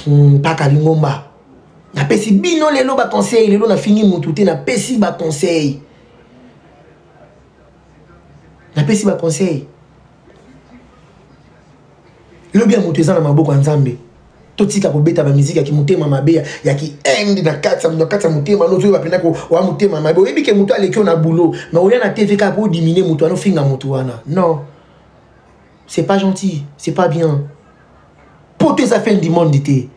Mpaka lingomba napesi bino lelo baconseil, lelo nafingi mutu te, napesi baconseil, napesi baconseil. Lobi ya moto eza na maboko ya Nzambe. Totika kobeta bamiziki ya kimotema mabe, ya kiende na kati ya motema. Nozoyeba mpenza wa motema mabe, oyebi ke moto aleki yo na boulot, mais oya na TV kaka po odimine moto wana, ofinga moto wana. Non, c'est pas gentil, c'est pas bien. Poto eza fin du monde te,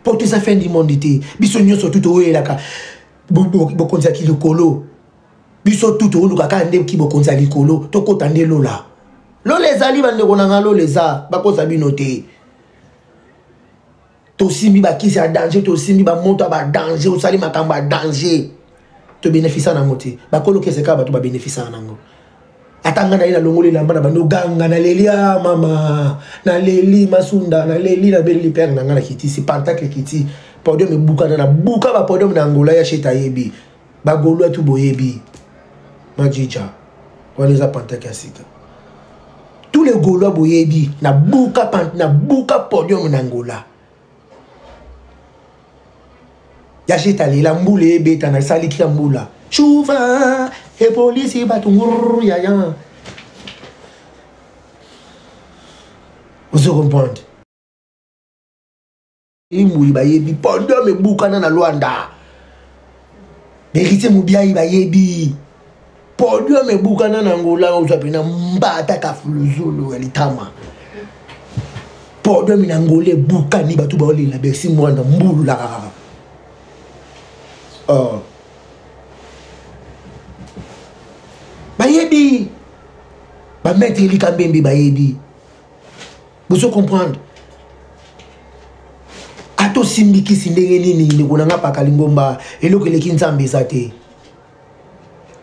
poto eza fin du monde te. Biso nyonso tu toyelaka bokonzi ya kilikolo, biso tu tooluka kaka nde ki bokonzi ya likolo, tokɔta nde lola. Lola ezali, bandeko na nga, lola eza, bakosa bino te. Tosimbi bakisi ya danger, tosimbi bamoto ya badanger, osali makambo ya danger, tobénéficia nango te. Bakolokese kaka bato babénéficiaka nango. Ata nga na ye nalongoli elamba na bando ganga, naleli a mama, naleli masunda, naleli, nabeleli pere na nga, na kitisi pentacle, kiti podium ebukana, na buka bapodium na Angola. Ya sheta ayebi, bagolwa tu boyebi majija wana eza pentacle ya sika. Tous les Gaulois boyebi, nabuka podium na Angola. Ya sheta lela, mbula ebeta, nasaliki ya mbula chuva epolisi bato ngururu yaya. Ozo comprendre? Imbuyi bayebi podium ebukana na Lwanda. Héritier Mobiai bayebi podium ebukana na Angola. Ozwa mpena mbata kafuluzulu ya litama, podium na Angola ebukani, bato baolela Bercy Mwana mbulula kaka. Oh. Bayebi bamaître Elika Mbembe bayebi. Bozo comprendre? Ata osimbikisi ndenge nini, ndeko na nga Paka Lingomba, eloko eleki Nzambe eza te.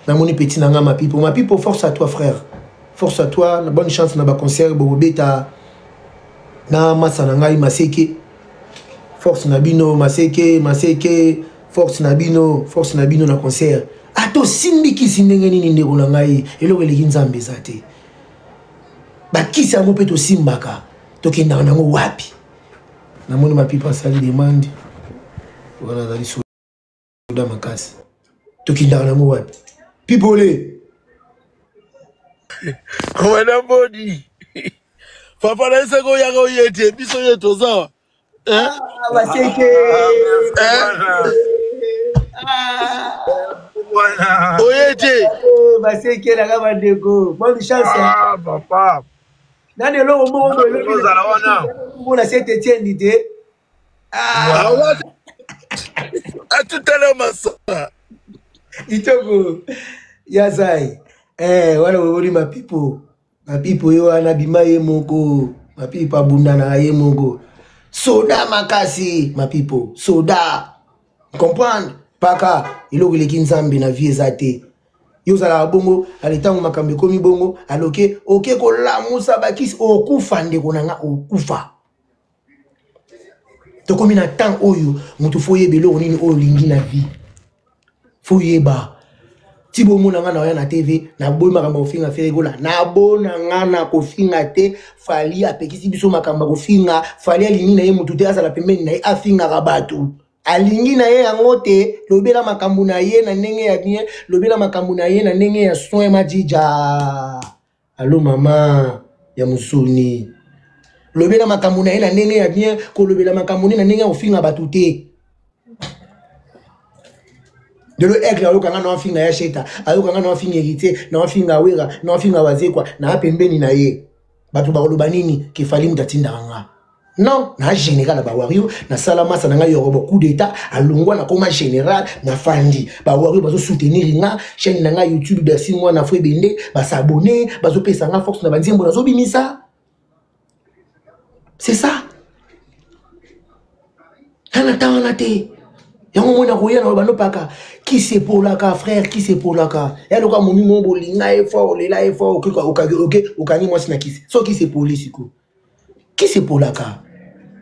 Namoni petit na nga Mapipo. Mapipo, force à toi frère, force à toi, bonne chance na baconcert bokobeta na masa na ngai Maseke. Force na bino Maseke, Maseke, force na bino, force na bino na concert. Ata osimbikisi ndenge nini, ndeko na ngai, eloko eleki Nzambe eza te. Bakisi yango mpe tosimbaka, tokendaka nango wapi? Namoni Mapipa asali demande wana, azali soda makasi. Tokendaka nango wapi, pipole? Wana boni papa na eseko oyaka oye te, biso ye toza. Ah, Maseke. Oye te. Maseke nanga, bandeko, bonne chance. Ah, papa. Nani eloko moko boye ozala wana. Mona Saint Etienne te. Ah, à tout à l'heure masa. Kitoko ya zai eh, wana bomoni Mapipo. Mapipo ye wana bima ye moko. Mapipo abundanaka ye moko, soda makasi. Mapipo soda, comprendre paka eloko eleki Nzambe na vie eza te. Yo ozalaka bongo, ale ntango makambo ekomi bongo, aloke oke kolamusa bakisi, okufa ndeko na nga, okufa. Tokomi na temps oyo moto fo oyeba eloko nini oyo olingi na vie, fo oyeba ti bomona nga na oya na TV. Naboyi makambo ya kofinga Ferre Gola, nabona nga na kofinga te. Fally apekisi biso makambo ya kofinga. Fally alingi na ye motu te azala pembeni na ye afingaka bato, alingi na ye yango te. Lobela makambo na ye na ndenge ya bien, lobela makambo na ye na ndenge ya soin. Majija, alo mama ya mosuni, lobela makambo na ye na ndenge ya bien, kolobela makambo ne na ndenge ya kofinga bato te. Lelo Aigle ayokanga na afinga ya Sheta, ayokanga na afinga Héritier, na afinga Wera, na afinga Wazekwa na pembeni na ye. Bato bakoloba nini? Ke Fally mutu atindaka nga? Non, na général ya bawario, nasala masa na ngai yorobo coup d'état alongwa, nakoma général, nafandi, bawario bazosoutenir nga. Chaîne na ngai YouTube Bercy Mwana fo ebende, basabone, bazopesa nga force na banzembo nazobimisa. C'est ça, nga na ntango wana te. Yango mona koya na banopaka kisi epolaka frère, kisi epolaka ya loka momi mo bolinga ye fo olela ye fo oke okangi mwasi na kisi. So kisi epoli sikoyo, kisi epolaka.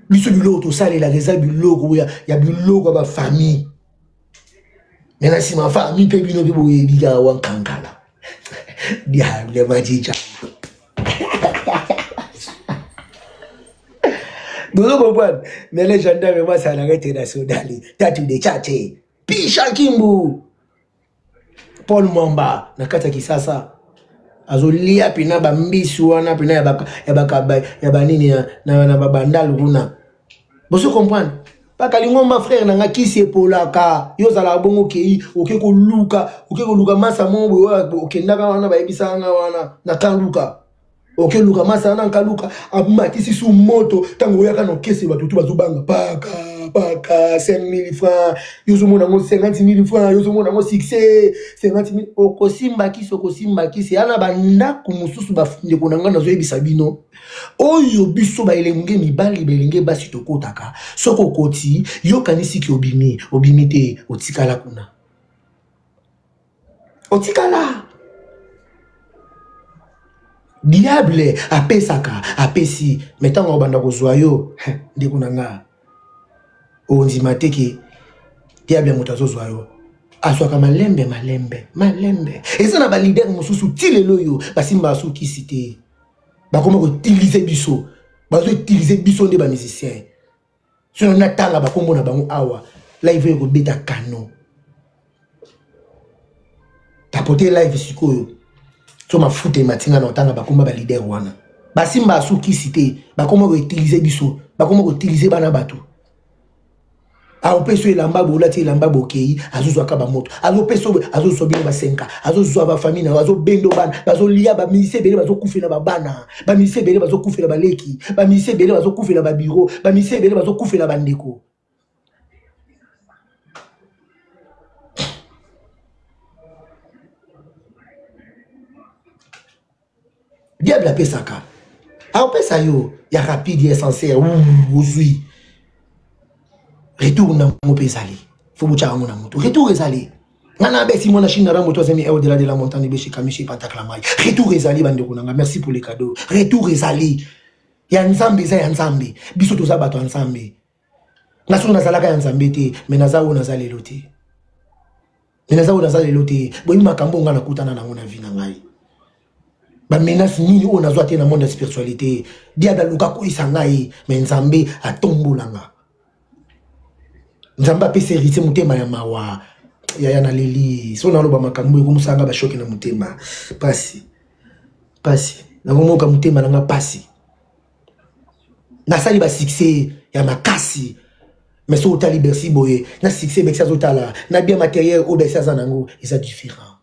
Biso biloko tosalelaka eza biloko ya biloko ya bafamille, me na nsima famille mpe bino mpe boyebi kaka wankankala diable majija. Bozo comprendre? Mais les gendarmes, moi, ça l'arrête national. Tatu de tchate. Pisha Kimbu. Paul Mwamba, na kati ya Kisasa. Azolia pina ba mbisi wana pina ya ba ya ba ya ba nini na na ba bandal kuna. Bozo comprendre? Paka lingomba frère na nga kisi epolaka. Yo zala bongo kei, oke koluka, oke koluka masa mo boye okendaka wana bayebisaka nga wana na kanluka. Oke luka masa wana nkaluka amatisi su moto ntango oyaka na okese bato tu bazobanga paka paka 5000 francs yo ozomona yango 50000 francs yo ozomona yango succès 50000 okosimba kisi okosimba kisi ya na bandako mosusu bandeko na ngai nazoyebisa bino oyo biso baelenge mibali baelenge basi tokotaka soki okoti yokanisi ki obimi obimi te otikala kuna otikala diable apesaka apesi me ntango akobanda kozwa yo ndeko na nga ondima te ke diable moto azozwa yo azwaka malembe malembe malembe eza na balider mosusu ti lelo oyo basimbaka sukisi te bakoma koutilize biso bazoutilize biso nde bamusicien soki natanga bakombo na bango awa live oyo ekobeta kano tapote live sikoyo so mafuta emati nga na otanga bakomba balider wana basimba asukisi te bakoma koutilize biso bakoma koutilize bana bato akopesa elamba bolati elamba bokei azozwaka bamoto azopesa azozwa bino basenka azozwa bafamille na yo azobendo bana bazolia bamisie ebele bazokufela babana bamisie ebele bazokufela baleki bamisie ebele bazokufela babiro bamisie ebele bazokufela bandeko diable apesaka akopesa yo ya rapide ya sincère ozwi retour na yango mpe ezali fo botyaka yango na moto retour ezali nga na abesi mwana chine na moto azemi au delà de la montagne beshi kamishi pantakla mai retour ezali bandeko na nga merci pour les cadeaux retour ezali ya nzambe eza ya nzambe biso toza bato ya nzambe nga soki nazalaka ya nzambe te me naza oyo naza lelo te me naza oyo naza lelo te boyebi makambo oyo ngai nakutana nango na vie na ngai bamenace nini oyo nazwa te na monde ya spiritualité diable aluka akweyisa ngai me nzambe atombola nga nzambe apesa héritier motema ya mawa yaya naleli so naloba makambo ekomisaka nga bashoke na motema pasi pasi nakomoka motema na nga pasi nasali basuccès ya makasi mais soki otali bercy boye na succès bercy azotala na bien matériel oyo bercy aza nango eza différent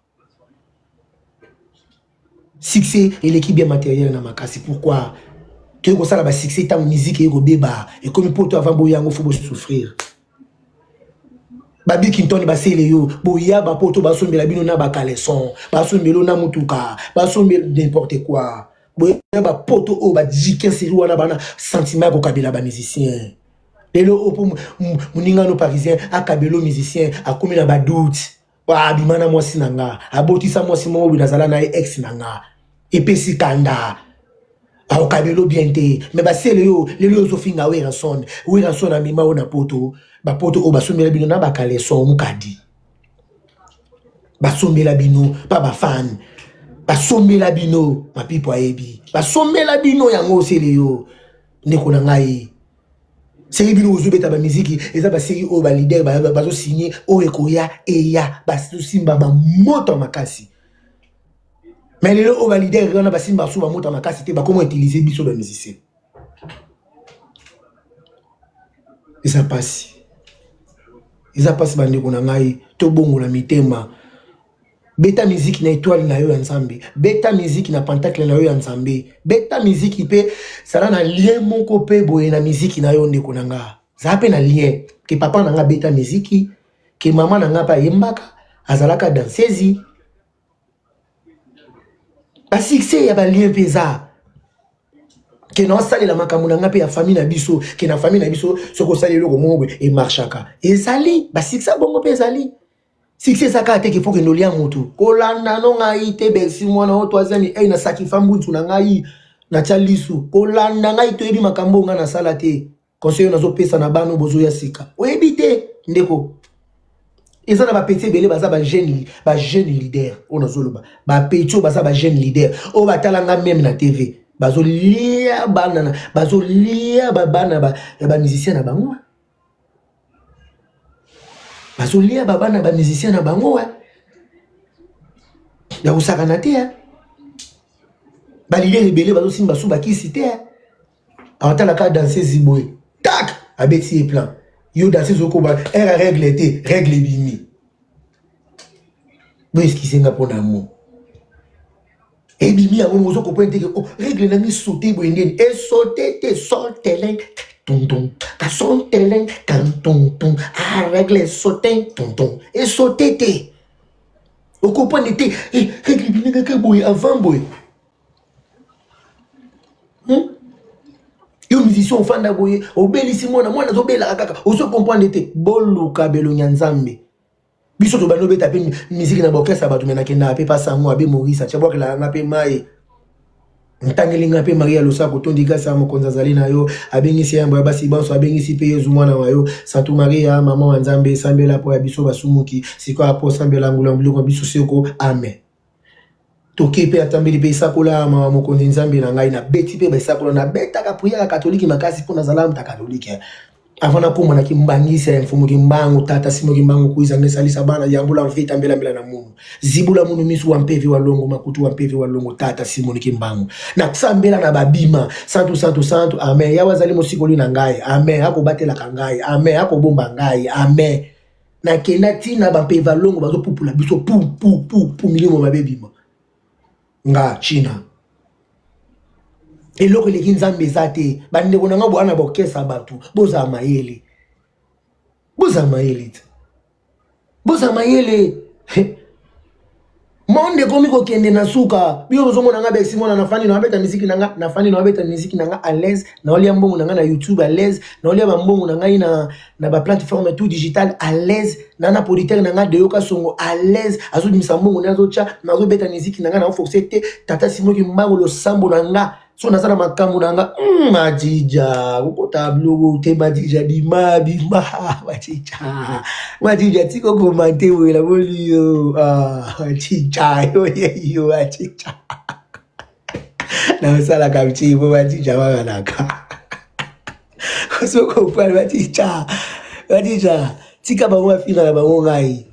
succès eleki bien matériel na makasi pourquoi toyei kosala basuccès ntango miziki eye kobeba ekomi poto avant boya yango fo bosouffrir babikintoni basele yo boya bapoto basombela bino na bacaleçon basombela yo na motuka basombela n'importe quoi boya bapoto oyo bajikin seri wana bana sentiment ya kokabela bamusicien lelo oyo mpo moningano parisien akabela musicien akomi na badoute abima na mwasi na nga abotisa mwasi moko boye nazala na ye ex na nga epesi kanda akokabelo bien te me basele yo lelo yo ozofinga werrason werrason amema yo na poto bapoto oyo basombela bino na bakaleson mokadi basombela bino pa bafane basombela bino mapipo ayebi basombela bino yango osele yo ndeko na ngai seri bino bozobeta bamiziki eza baseri oyo balider bazosigne oyo ekoya eya bazosimba bamoto ya makasi mais lelo oyo balider wana basimba so bamoto ya makasi te bakoma utilize biso bamusicien eza mpasi eza mpasi bandeko na ngai tobongola mitema beta miziki na etoile na yo ya nzambe beta miziki na pentacle na yo ya nzambe beta miziki mpe zala na lien moko mpe boye na miziki na yo ndeko na nga zala mpe na lien ke papa na nga beta miziki ke mama na nga mpe ayembaka azalaka dansezi basuccès ya balien mpe eza ke na osalela makambo na nga mpe ya famille na biso ke na famille na biso soki osali eloko moko boye emarchaka ezali basuccès bongo mpe ezali succès eza kaka te ke fo kende olia motu kolanda no ngai te bersi mwana oyo troisième ei na sakifa mbuntu na ngai natya lisu kolanda ngai toyebi makambo oyo ngai nasala te conseil oyo nazopesa na bana oyo bozoya sika oyebi te ndeko eza na bapeti ebele baza bajeune bajeune leader oyo nazoloba bapeti oyo baza bajeune leader oyo batala ngai meme na tv. Bazolia bana, bazolia bana ya bamusicien na bango. Bazolia babana ba musicien na bango ya kosakana te. Baleader ebele bazosimba su bakisi te. Aotala kaka danseuse boye, tak, abeti ye plan. Yo danseuse okoba ere règle te, règle ebimi. Boexcuse nga mpo na mo ebimi yango, ozo comprendre te ke oh, règle na mi saute boye ndeni esaute te. Solteleng tonton kasonteleng kantonton, ah, règle esaute tonton, esaute te. Okomprendre te, eh, règle ebimi kaka boye avant boye. Yo musicien ofanda boye, obelisi mwana, mwana azobelaka kaka, ozo comprendre te. Boluka belongi ya Nzambe. Biso tobandi obeta mpe miziki na baorchestre ya bato, me nakendaka mpe pasango abe Maurice atya bwakelaka nga mpe mai, ntangeli nga mpe Maria losako, tondi grâce ya Mokonzi azali na yo, abengisi yambo ya basi banso, abengisi mpe Yezu mwana wa yo. Santu Maria, mama wa Nzambe, esambela mpo ya biso basumuki, sikoyo apo osambela ngulu ya molimo biso seko. Amen. Toke mpe atambeli mpe esakola mawa Mokonzi Nzambe na ngai, nabeti mpe baesakola, nabetaka priere ya katolike makasi mpo nazala muta katolike avant nakóma na kimbangisi ya mfumu Kimbangu. Tata Simo Kimbangu kuizanga esalisa bana yambula mvita mbelambela na munu zibula munu misu wa mpevi wa longo makutu wa mpevi wa longo. Tata Simoni Kimbangu, nasambela na babima santu santu santu. Amen. Yawe azali mosikoli na ngai, amen. Akobatelaka ngai, amen. Akobomba ngai, amen. Nakenda ntina bampeva longo bazopupula biso pu pu pu pu, milimo mabe bima nga china. Eloko eleki Nzambe eza te. Bandeko na nga, bwana baorchestre bato, bozala mayele, bozala mayele te, bozala mayele. Monde ekomi kokende na suka. Bino bozomona nga besi mona nafandi na abeta miziki na nga, nafandi na abeta miziki na nga à l'aise, naolia mbongo na nga na YouTube à l'aise, naolia bambongo na ngai na baplateforme tout digital à l'aise, na producteur na nga Deyoka Songo à l'aise, azobimisa mbongo nde azotya. Nazobeta miziki na nga, naoforce te. Tata Simoki Mbango, losambo na nga so naza na makambo na nga. Madija kokota biloko te, Madija bima bima, Madija, Madija tika komante boye, namoni yo. Ah, Madija yo yeyo, Madija naosalaka mtibo, Madija wakanaka osokompane. Madija, Madija tika bango bafinga na bango ngai,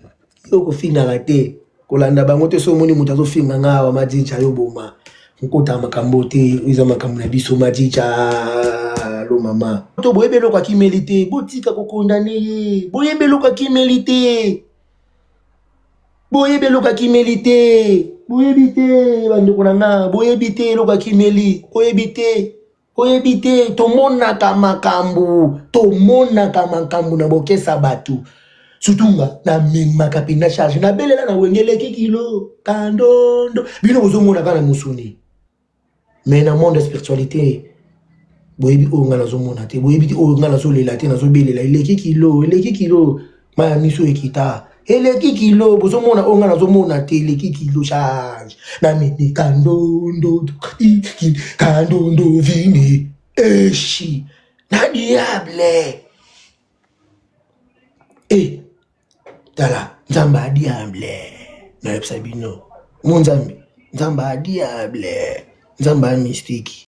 yo kofingaka te, kolanda bango te. So omoni moto azofinga nga awa, Madija yo boma nkota makambo te, eza makambo na biso. Madija lo mama to boyebi eloko akimeli te, botika kokondane ye. Boyebi eloko akimeli te, boyebi eloko akimeli te, boyebi te bandeko na nga, boyebi te eloko akimeli, boyebi te, oyebi te. Tomonaka makambo, tomonaka makambo na bokesa bato, surtout nga namemaka mpenza charge, nabelela na wenge eleki kilo kandondo. Bino bozomona kaka na mosuni, mais na monde ya spiritualité boyebi oyo nga nazomona te, boyebi te oyo nga nazolela te, nazobelela eleki kilo, eleki kilo, maya miso ekita, eleki kilo. Bozomona oyo nga nazomona te, eleki kilo, charge namemi kandondo kandondo vini eshi na diable. E tala, Nzambe a diable, nayebisa bino mo Nzambe, Nzambe a diable, Nzambe a mystique.